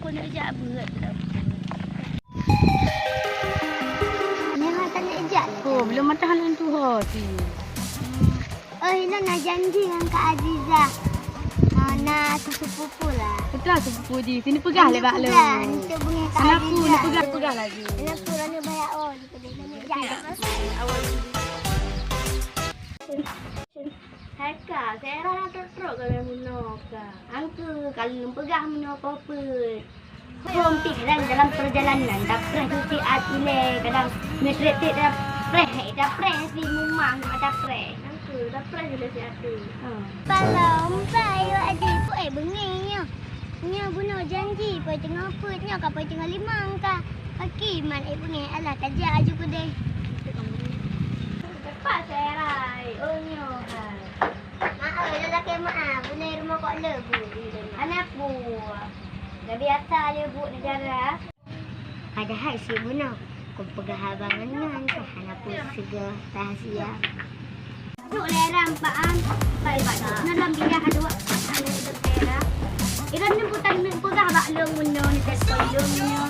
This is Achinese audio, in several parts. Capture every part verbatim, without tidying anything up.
Nak jak beuet. Nyoe hana jak lah. Oh, belum matahari tu ho si. Oh, ina na janji ngon Kak Aziza. Ah, na sepupu lah. Betul sepupu ji. Sini peugah lé bak lu. Peugah, untuk bunga Kak Aziza. Anakku, ni peugah, peugah lagi. Anakku, rani banyak oh. Hai ka, saya rasa trok-trok kalau muno ka. Angke kalau peugah muno kopet. Hom pih kadang dalam perjalanan dapreh tu si até lé, kadang meutreuk-treuk dapreh, dapreh si mumang dapreh. Angke dapreh bila si até. Ha. Palom pai wak di pu eh bengi nyoh. Nyoh bunoe janji pai teungoh peuet nyoh ka pai teungoh limong ka. Paki man eh bengi alah tajak aju keudeh. Cepat serai. Oh nyoh hai. Maaf, lelaki maaf. Bunoe rumoh kok lebu. Anak buah. Dah biasa lebu negara. Padahai si bunoe, kupeugah abang nyan ka hana peue sigoe rahasia. Duek lé ram paan, pai bak duek na lam biah duek. Iran ni bukan ni peugah bak lôn bunoe ni telpon lôn nyoe.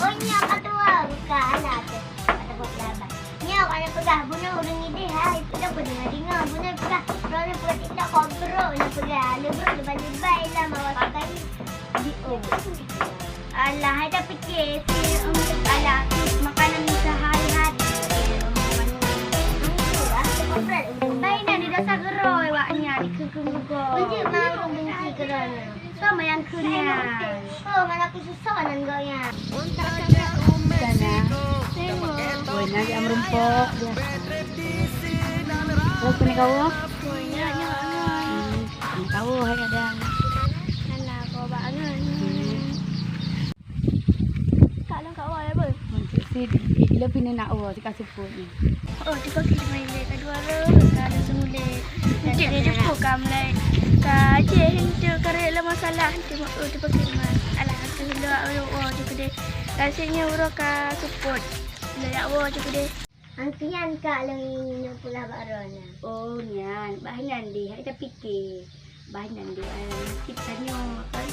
Oh nyoe ka tuha buka anak teh. Nyoe ka na peugah bunoe ureueng idéh hai, peugah peudeungoe-deungoe bunoe peugah. Droeneuh peugah TikTok kok brok na peugah, le brok lebai-lebai lah mawa sukai. Di oh. Alah, hai dah pikir si um, alah, si makanan sehari-hari. Baik dah ni dah sageroi awaknya di kengkeng gugong. Benci malu benci kerana. Sama yang kena. Oh, mana aku susah nan gaya. Sana. Oh, nak yang merumpok dia. Oh, kena kau. Oh, ya, ya. Hmm, kau hai kadang. Hana kau bangun. Hmm. Kak long kak wai apa? Untuk si lebih nak wah si kasih pun. Oh, tu kaki main dek kedua orang, kalau semulai. Encik ni jumpa ka mulai. Ka Aceh ni tu kare lah masalah. Cuma oh, tu pakai rumah. Alhamdulillah, oh, oh, tu kedai. Rasanya orang ka support. Lah ya, oh, tu kedai. Angkian kak leng nyoe pula bak rona. Oh, nyan. Bah nyan deh, hai tapike. Bah nyan deh, ai, cit tanyoe kan.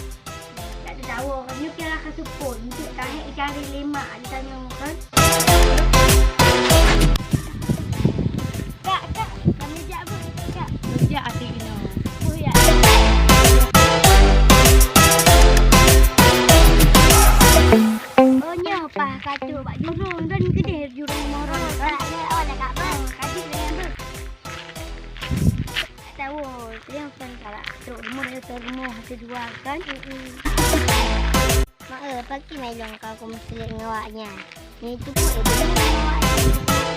Tak teudawa kan, nyoe kira ka seupôt. Untuk kahek cari lemak di tanyoe kan. Kak, kak, kami jak apa, kak? Kami jak até inoe. Oh, ya. Oh, nyoe pah kacok bak jurong dan keudeh jurong morong. Oh, tak ada awak dah kat bang. Tadi dengan tu. Tahu, dia kan tak trok rumah dia ke rumah tu dua kan. Mak eh, pagi mai long kau aku mesti ngawaknya. Ni tu pun eh, dia ngawaknya.